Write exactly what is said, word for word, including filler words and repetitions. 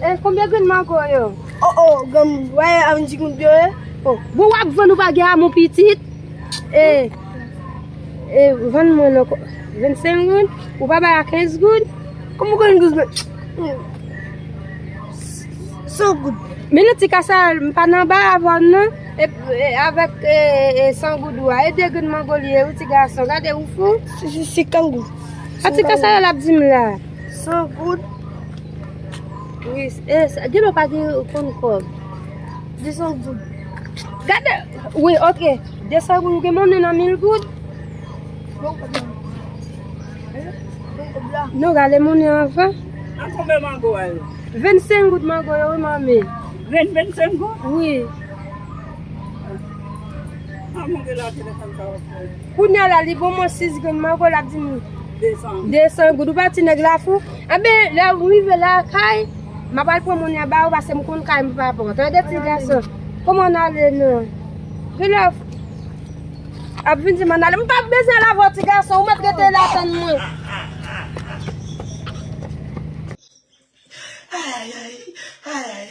E konbyen grenn mango yo? O, o, granm, wè, a vennsenk goud yo ye. O, bon, w ap vann, ou pa gen amou pitit? E, e, vann mwen nan ko-, vennsenk goud? Ou pa bay a kenz goud? Kòman kenz goud? San goud. Men nan ti kasa, m pa nan ba avè w non. E, e, avèk, e, e, san goud ou a. E de grenn mango li ye, wi, ti gason. Gade, ou fou? Se, se, se kangourou. A ti kasa yo l ap di m la. San goud. Wi, e, sa, gen lè w pa gen konn kòb. De san goud. Gade, wi, ok. De san goud, ou gen monnen nan mil goud? Bon, kòb la. Bon, kòb la. Non, gade monnen anvan. A konbyen mango a ye? Vennsenk goud mango yo, wi, manmi. Grenn vennsenk goud? Wi. A, manke la telefòn sa w ap fè. Kounye a la, li bon mwen sis grenn mango, l ap di m de san. De san goud. Ou pa ti nèg la fou? Enben, lè w rive lakay, m ap al pran monnen an ba ou, paske m konn kay m pa pran. Tande, ti gason. Kòman n ale non? Gen lè ap vin di m ann ale. M pa bezwen al avè w, ti gason. Ou mèt rete la tann mwen. Ay, ay, ay, ay, ay,